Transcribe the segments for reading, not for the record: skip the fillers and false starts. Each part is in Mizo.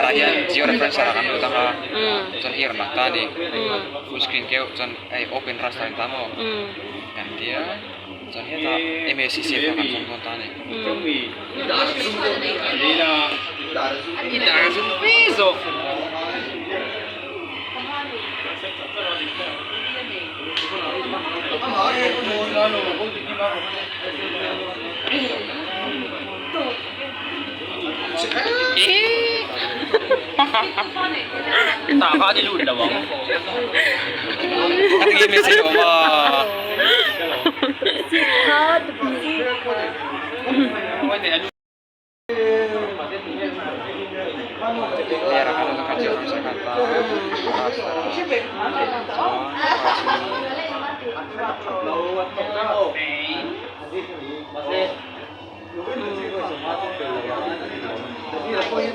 Tah hian geo referencer ah kan lut ang a, chuan hei a rawn lang ta a ni. Full screen keuh chuan hei open raster a ni ta maw? Kan tia chuan hetah MACC kha kan zawng dawn ta a ni.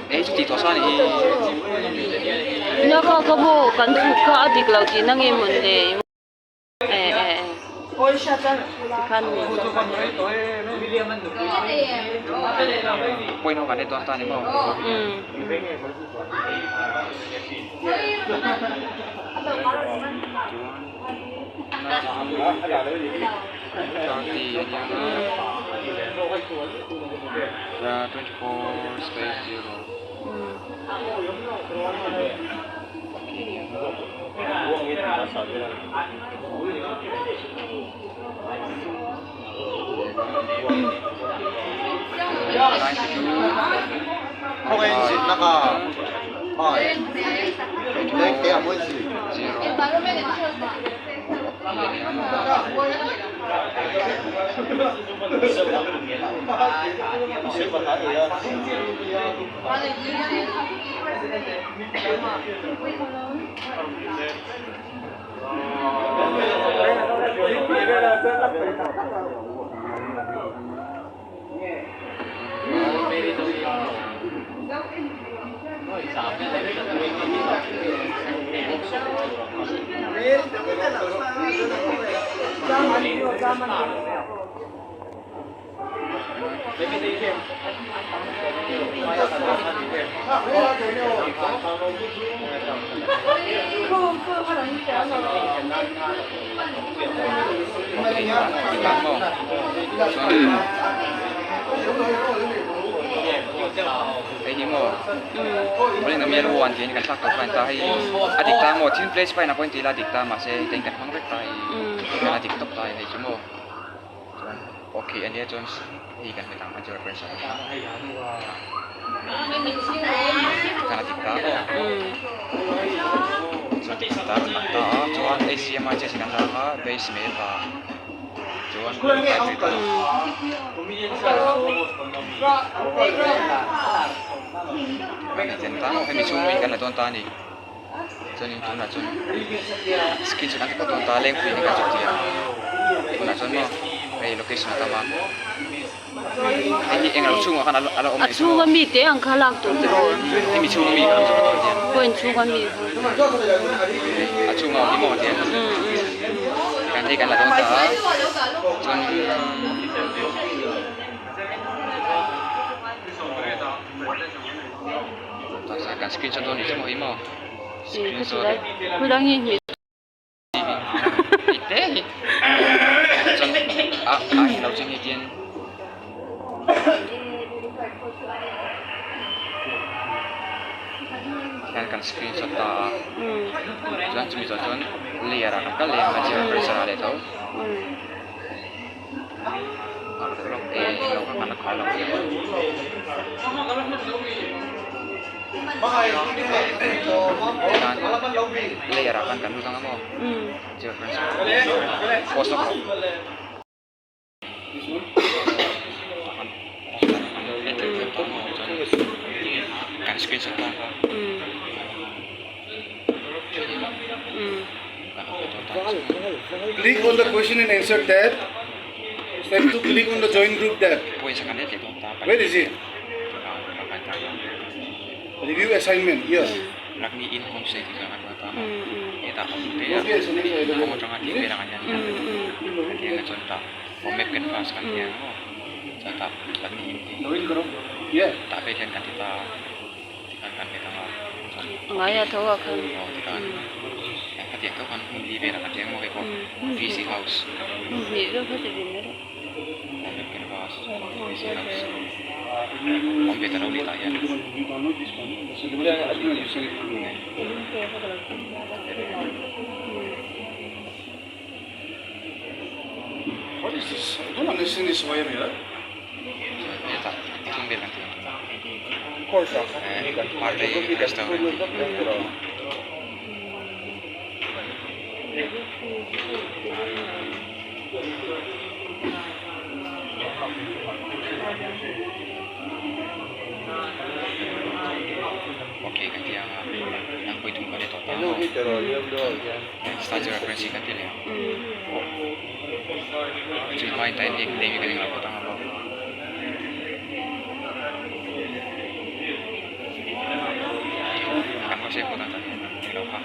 Ei chu tih tawh sa a nih hi. Nia ka ka maw kan chhut kha a dik lo tihna nge mawn le e e e tikhan mi Point ho kan en dawn ta a ni maw. Umm. Hei hi maw Awlin a mial one tiin kan thlak tawh kha a ni ta hei a dik ta maw thil place pawhin a pawhin ti ila a dik ta mahse hei te kan hmang vek ta hei a dik tawp ta hei chu maw chuan okay ania chuan hei kan hmet ang a chu reference ah khan a dik ta maw chuan dik ta a rawn lang ta a chuan HDMI chiah kan la ang a base map ah chuan hemi chhung mi kan la dawn ta a ni chuanin tunah chuan skin chu kan ti phawt dawn ta lengpui ni kan chawp thei a tunah chuan maw hei location a tam a hei hi englo chhungah khan a la awm A chhunga mi te ang kha lak tur tiraw hemi chhunga mi kha an chawp dawn hian point chhunga mi a chhunga awm hi maw tiang kan hei kan la dawn ta a chuan kan screenshot dawn ni chu maw hi maw screenshot chuan a a englo chu hei tian hian kan screenshot ta a chuan chumi zawh chuan layer ah kan kal leh a georeferencer ah leh tho. Layer ah khan kan lut ang a maw post lawk rawh kan screenshot ta kha. Click on the question and answer tab. Step 2, click on the join group tab. Where is it? Review assignment, yes. Lakni in homestay tih kha kan hmu ta a hetah awm te Okay, so next item. kawng atanga tih vel ang hian kan ti ang chuan tah map canvas kan ti ang maw chuan tah lakni in hi Yeah. tah vel hian kan ti ta a tikhan kan hmet ang a. Ngai a tho ah khan. Aw tikhan khatiang tho khan hmun li velah kan thleng maw hei pawh VC house. Hmun hnih vel kha ti ve mai rawh. Awm canvas VC house awm ve ta lo ni tah hian. What is this? I don't understand this wire here. Hetah thum vel kan tih ang. Party restaurant Okay kan tih ang a an pawih thum kan ni tawh ta maw start zero reference hi kan ti leh ang chu hmain ta hian hei kan englo pawh ta ang a. Kan haw save pawh ta hian englo kha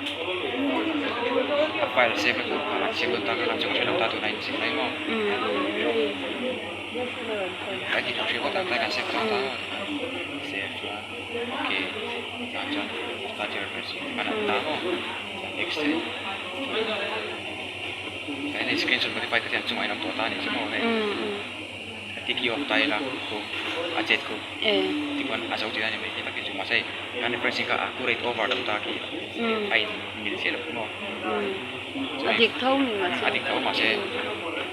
a file save na tur kha an siam dawn ta kha lam chu ka hre lo ta tunah in siam lai maw kan ti hriat ta tlai kan save dawn ta save chuan okay tah chuan start zero reference hi kan ta maw chuan extend chuan hei screenshot modify te hian chungah in awm tawh ta a nih chu maw hei. Tiki off ta ila khu a chet khu tichuan a zo tih a ni mai thei tak hi chu mahse kan reference kha accurate over lo ta khi a in mil chiah lo maw a dik tho ni mahse a dik tho mahse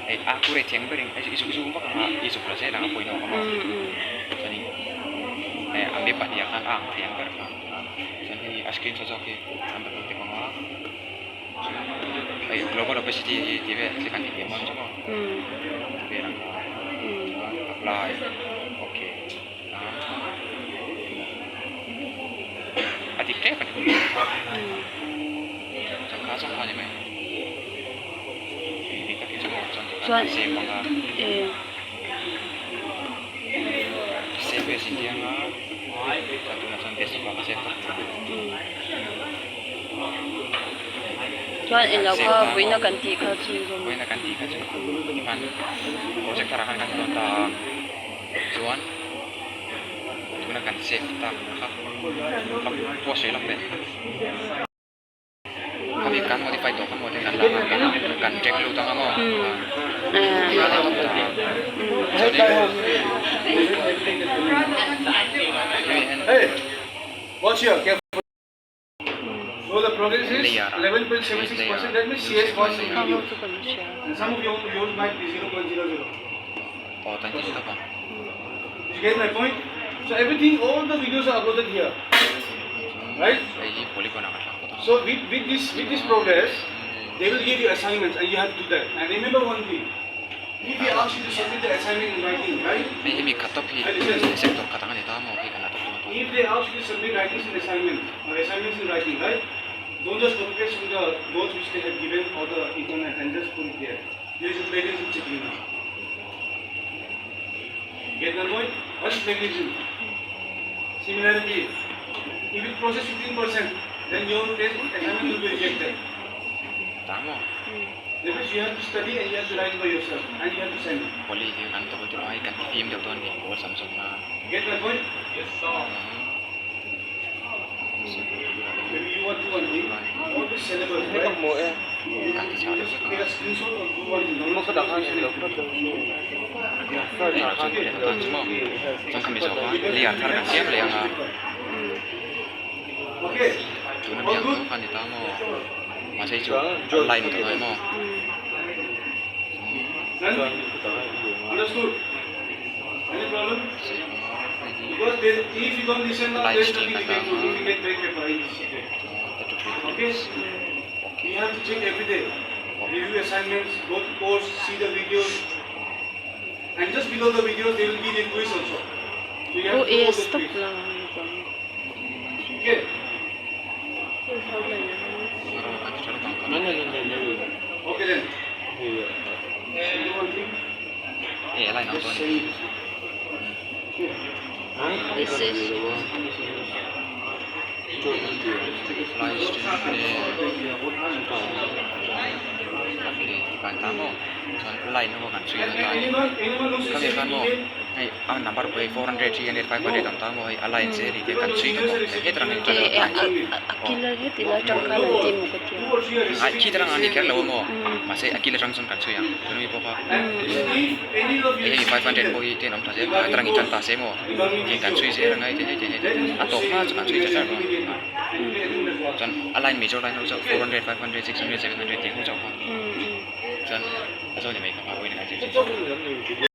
hei accurate thei ang berin i zuk zuk vak anga i zuk la zel ang a pawimawh ang maw chuanin hei a map pahnih ah khan a ang thei ang ber kha chuan hei a screenshot zawk hi an rawn ti bawk a. Hei global obesity hi tih vel thil kan ti thiam ang chu maw ti vel ang kha chuan apply okay a dik tep a ni chuan kha zawng kha a ni mai dik tak hi chu maw chuan kan save ang a save ve sin chiang a chuan tunah chuan desktop ah ka save tawp. Chuan englo kha vawiina kan tih kha chu zawm. Vawiina kan tih kha chu tikhan project thar ah khan kan dawn ta a chuan tuna kan save tak kha pawh sawi lawk teh khami kan modify tawh kha maw te kan la ang kan check lut ang a maw kan en tawp ta a chuanin hemi hian. Watch here careful. So the progress is Layer ah 11.76%. That means CS was layer. videos. And some of your yours might be 0.00. Aw tan tih tak a. You get my point? So everything, all the videos are uploaded here. Right? Hei hi polygon ah ka thlak phawt ang. So with, with this with this progress, they will give you assignments and you have to do that. And remember one thing. If they ask you to submit the assignment in writing, right? Hei hemi khat tawp hi sector khat ang a ni ta maw hei kan la tawp dawn If they ask you to submit writings in assignment or assignments in writing, right? Don't just copy paste from the notes which they have given or the internet and just put it there. There is a plagiarism checking now. Get my point? What is plagiarism? Similarity. If you process 15%, then your test assignment will be rejected. Ta maw? That means you have to study and you have to write by yourself and you have to send it. Poly hi kan tawp tih ai kan ti fim deuh dawn a ni pawl sam zawk na. Get my point? Yes sir. Maybe you want to one thing. All this syllabus, right? Kan ti chah deuh Just vek take a. a screenshot or do one thing. Hei lo chuan leh tan chu maw chuan khami zawk a layer thar kan siam leh ang a. Okay. Tuna mi All ang good? tho kha ni ta maw mahse chu a line ta ngai maw. Done? Understood? Any problem? Because they, if you don't listen now, Live there is stream nothing you can do. If you get back paper in this subject. Okay? You have to check every day. Review assignments, go to course, see the videos. And just below the videos, they will give you quiz also. So you have Oh to do all yes the stop quiz. la. Okay? Okay then. So do one thing. Eh line ang Just dawn. send it. Okay. This is Live stream te okay ti kan ta maw chuan line ho kan chhui dawn ta a ni Anyone, anyone who's khami receiving khan maw email? Hei a number pawh hi 400, 300, 500 awm ta maw hei a line zel hi tiang kan chhui ta maw hei hetarang hi Eh eh a kil a heti lai tang khan an ti maw ka tia. Ai khi tarang a ni kher lo a maw mahse a kil atang chuan kan chhui ang tun ami pawh kha hei hei 500 pawh hi ten awm ta zel a tarang in tan ta se maw tiang kan chhui zel ang a hei hei hei a tawp hma chu kan chhui ta char dawn chuan a line major line ho chauh 400, 500, 600, 700 tih ho chauh kha chuan a zawn ni mai kha a pawhin a kan zir zir.